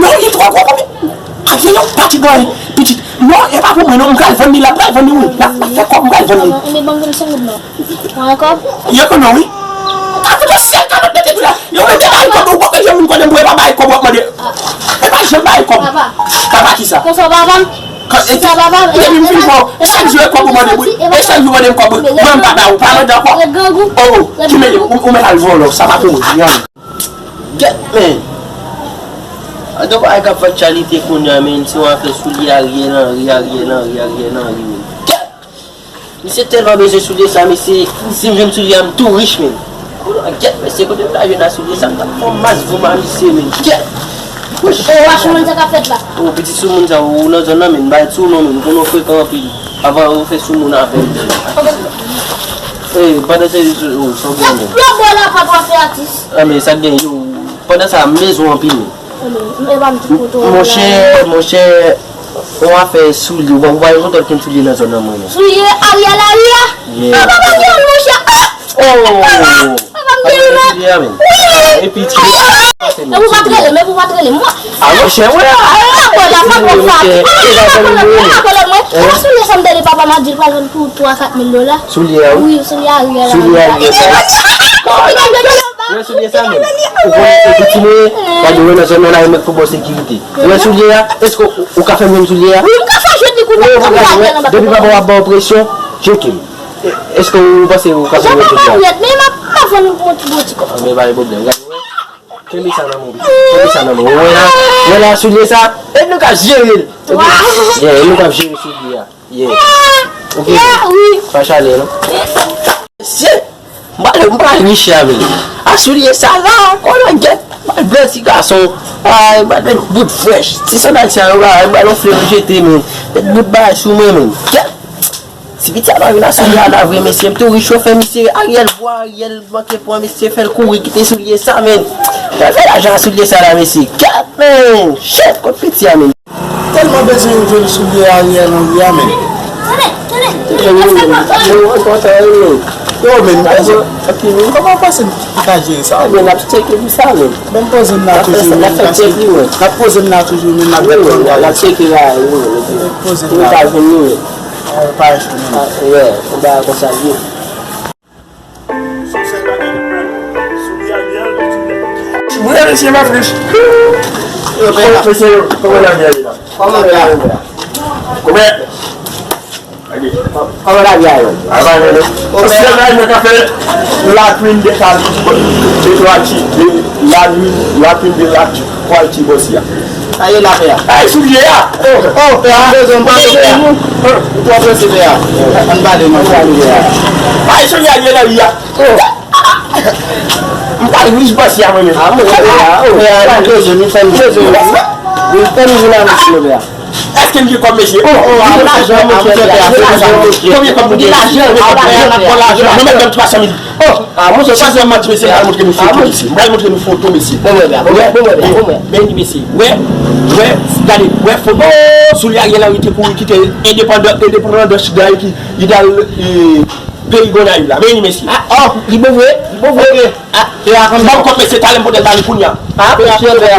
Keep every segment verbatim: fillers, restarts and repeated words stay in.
Non, li twò gwo pou mwen. Ak yon pati gany, pitit. Non, e pa pou mwen, non, m pral vann li la, m pral vann li, wi. L ap fè kòb, m pral vann li. Enben, ban m vin senk goud, non. Mwen ankò? Yo konnen, wi. Ka fout yon syèl kalòt mete tou la. Yo mete bay kòb, ou poko janm vin konnen m pou e pa bay kòb w ap mande. E pa janm bay kòb. Papa. Papa ki sa? Konsa papa m? Sa papa m. Depi m fin fò, chak jou e kòb ou mande, wi. E chak jou mande m kòb, wi. Mwen m pa ba ou, pa mande ankò. Oh, ki mele, ou, ou mèt al vòlò, sa pa pou mwen. Gèt men. Antre bagay k ap fèt chalite kounye a, men, se yon afè soulye Ariel Henry, Ariel Henry, Ariel Henry, men. Gèt! Misye tèlman bezwen soulye sa, mesye, si m jwenn soulye a, m tou rich, men. Kounye a, gèt, mesye, kote m ta jwenn a soulye sa, m t ap fè yon mas voum a misye, men. Gèt! Wouch! O, wa sou moun sa k ap fèt la. O, pitit sou moun sa, ou nan zòn nan, men, m pa sou non, men, m konnen w frekan anpil. Avan ou fè sou moun avè l. E, pandan se, o, sa w gen, men. Yo, bò la, pa twa fè atis. A, men, sa k gen, yo, pandan sa, m bezwen w anpil, men. Monchè, monchè, yon afè soulye, ou pa, ou pa gen kontwòl kenn soulye nan zòn nan mwen, non. Soulye Ariel Henry a? Yeah. Ah, papa, Ariel, monchè, ah! Oh! Papa, Ariel, soulye a, men. Wi! Epi, ti. E pou pa t rele, men pou pa t rele, mwen. Ah, monchè, wè. Ah, bon, la, pa bon, pa. Ah, bon, la, mwen. Ou pa soulye sa m te di papa m a di l pral vann pou twa, kat mil dola. Soulye a, wi. Wi, soulye Ariel Henry a. Soulye Ariel Henry a. Wè soulye sa menm. Ou konnen se pitit mwen, gade wè nan zòn nan la, yo mèt pou ba w sekirite. Ou wè soulye a? Èske ou, ou ka fè m jwenn soulye a? Wi, m ka fè jwenn li kounye a. Depi papa w ap ba w presyon, tcheke m. Èske ou panse ou ka fè m jwenn soulye a? Papa m ap rete, men m ap, m ap vann yon ti bon ti kòb. Anben, pa gen pwoblèm. Gade wè. Kenbe sa nan men w. Kenbe sa nan men w. Ou wè la, ou wè la soulye sa? E nou k ap jere l. Yeah, e nou k ap jere soulye a. Yeah. Ok. Yeah, wi. Pa chale, non? Mesye, m pral, m pral riche avè l. A soulye sa la, konnen gèt, m pral bèl ti gason. Ay, m pral met bout frèch. Ti sandal sa yo la, m pral yon flè m jete, men. Met bout bagay sou mwen, men. Gèt. Si piti a pa vin a soulye a la vre, mesye, m tou rich, chofè, misye, Ariel, bwa, Ariel, manke pran, mesye, fè l kouri, kite soulye sa, men. Fè, fè lajan a soulye sa la, mesye. Gèt, men. Shit, kot piti a, men. Tèlman bezwen jwenn soulye Ariel Henry a, men. Yo, men, kòman w panse m ta jere sa? Men, n ap tcheke pou sa, men. Ban m poze m la toujou, men, paske n ap poze m la toujou, men, n ap gade kòman bagay. N ap tcheke la, wi, men. Poze m la. Ou pa jwenn nou, men. Ah, pa jwenn nou. Ah, yeah, yon bagay konsa l ye. Mwen, mesye, m ap rich. Yo, men, mesye, kòman bagay la? Kòman bagay la? Kòman? Kòman lari a yo? Sè la, mwen ka fè latrin de kal-, de kwaliti, de latrin, latrin de latrin kwaliti bòs ya. Sa ye la, pè a? Ay, soulye a! Oh, oh, pè a, bezwen m pale, pè a. Ou twò prese, pè a. Ann pale, non, pè a. Ay, soulye a, ye la, ya. M pral rich bòs ya, mwen menm. Ah, mwen, pè a, oh, pè a, nou bezwen, nou fè, nou bezwen. Nou fè, nou vin a rich, nou, pè a. Èske m gen kòb, mesye? Oh, oh, a mwen lajan, mwen gen lajan, mwen gen lajan, mwen gen lajan, mwen gen lajan. Mwen mèt ban m twa san mil. Oh, a mwen se pa sèlman ti mesye, m pral montre nou foto, mesye. M pral montre nou foto, mesye. Bon, mwen, bon, mwen, bon, mwen, bon, mwen. Wè, men li, mesye. Wè, wè, gade, wè foto. Sou li Ariel Henry te kouri kite endepandan, endepandan de Chida ki li t al, eh, peyi Gonayiv la. Men li, mesye. Ah, oh, li bon vre, li bon vre. Ah, e a konn ban m kòb, mesye, talè m pote l ba nou kounye a. Ah, mesye, pè a.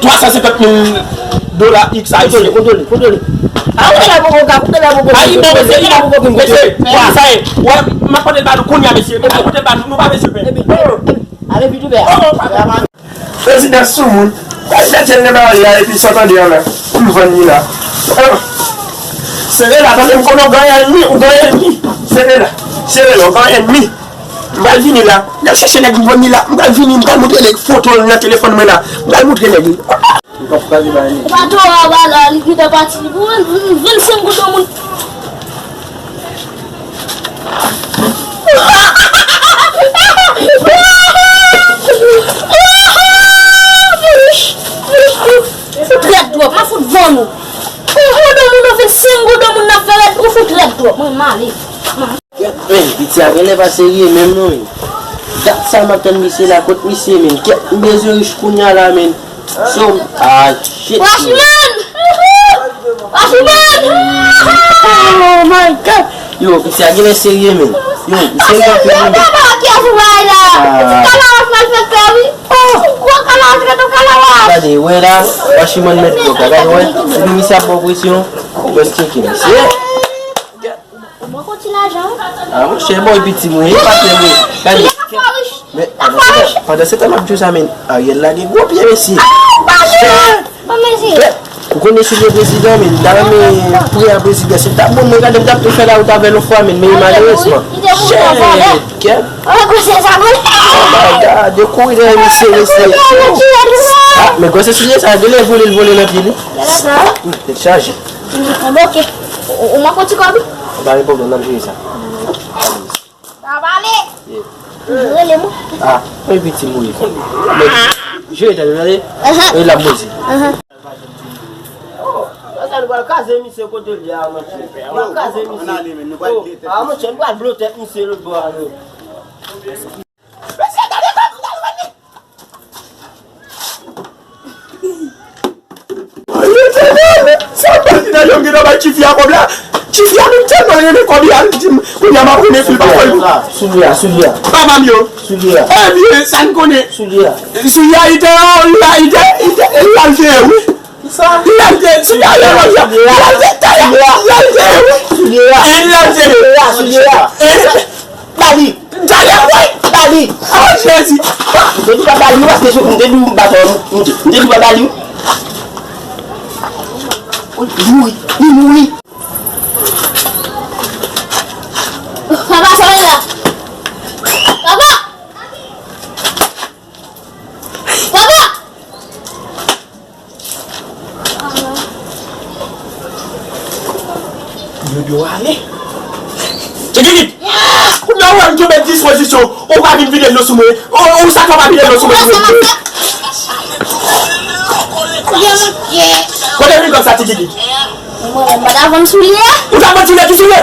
Twa san senkant mil dola X ayisyen. Kontwole, kontwole, kontwole. Ah, kontwole la poko ka, kontwole la poko ka. Ah, li bon, mesye, li bon. Mesye, wè sa ye. Wè, m ap pote l ba nou kounye a, mesye. M ap pote l ba nou, nou pa bezwen pè. Ale vit, pè a. Oh, oh, papa. Prezidan sou moun. Prezidan tchèl nan bagay la, epi sa tande an la. M vann li la. Ah. Sere la, tande m konnen w gen ènmi, ou gen ènmi. Sere la. Sere la, ou gen ènmi. M pral vini la. Lè m chèche nèg m vann li la. M pral vini, m pral montre nèg foto l nan telefòn mwen la. M pral montre nèg li. Ou pa tro anba la, li gentan pati. Li pou vin, vin, vin senk goud yon moun. Fout rèd twòp, m a fout vann ou. Yon goud yon moun, ou vin senk goud yon moun nan fè rèd, ou fout rèd twòp. Mwen, m ale. Kèt, men, piti a genlè pa serye menm non, men. Dat sa m ap tann misye la, kot misye, men? Kèt, m bezwen rich kounye a la, men. So, ah, shit. Washman! Washman! Oh my God! Yo, piti a genlè serye, men. Yo, misye gen anpil, men. Papa, ki a sou bagay la? Ti kalawas malfektè, wi. Oh, gwo kalawas, gade yon kalawas. Gade, wè la, Washman mèt bòk la. Gade, wè. Epi misye ap ba w presyon. Just tcheke misye. Ou mwen konti lajan. Ah, monchè, bòy piti mwen, e pa tè mwen. Gade. Men, pandan se tan, pandan se tan m ap di w sa, men, Ariel lage gwo pye, mesye. Ah, pa jwe! Ou konnen si gen prezidan, men, ta renmen prè a prezidan. Se ta bon, mwen gade, m t ap tou fè lawout avè l yon fwa, men, men malerezman. Chè, kè. Oh my God, yo kouri dèyè misye, mesye. Ah, men gwosè soulye sa, genlè vole l vole nan pye li. Tèt chaje. Bon, ok. Ou, ou manke yon ti kòb? Pa gen pwoblèm, n ap jere sa. Sa va ale. Yeah. Rele mwen. Ah, mwen piti mouri. Men, jere tande, tande. E l ap mouri. Sa nou pral kraze misye kote l ye a, monchè. Nou pral kraze misye. Oh, ah, monchè, nou pral blo tèt misye lòt bò a, non. Mesye, gade kòb, gade kòb. Sa bandi nan yo gentan bay tifi a kòb la. Tifi a menm tèlman renmen kòb li al di m kounye a m ap renmen fil pa fòy. Soulye a, soulye a. Papa m yo. Soulye a. Ebyen, sa n konnen. Soulye a. Soulye a, li te, li te, li te, li te, li te, wi. Kisa? Li te, soulye a, li te, li te, li te, wi. Soulye a. Li te, soulye a. Ba li! Talè, woy! Ba li! Oh, Jezi! M te di pa ba li, paske m te di w baton, m te di pa ba li. Li mouri! Li mouri! Papa, sa w la? Papa! Papa! Yo, yo ale. Tchekikit! Kounye a ou wè m tonbe dispozisyon, ou pa vin vide dlo sou mwen. Ou, ou sa fè w pa vide dlo sou mwen? Kote vin kòb sa, Tchekikit? Mwen, mwen pa ta vann soulye. Ou ta vann soulye, ki soulye?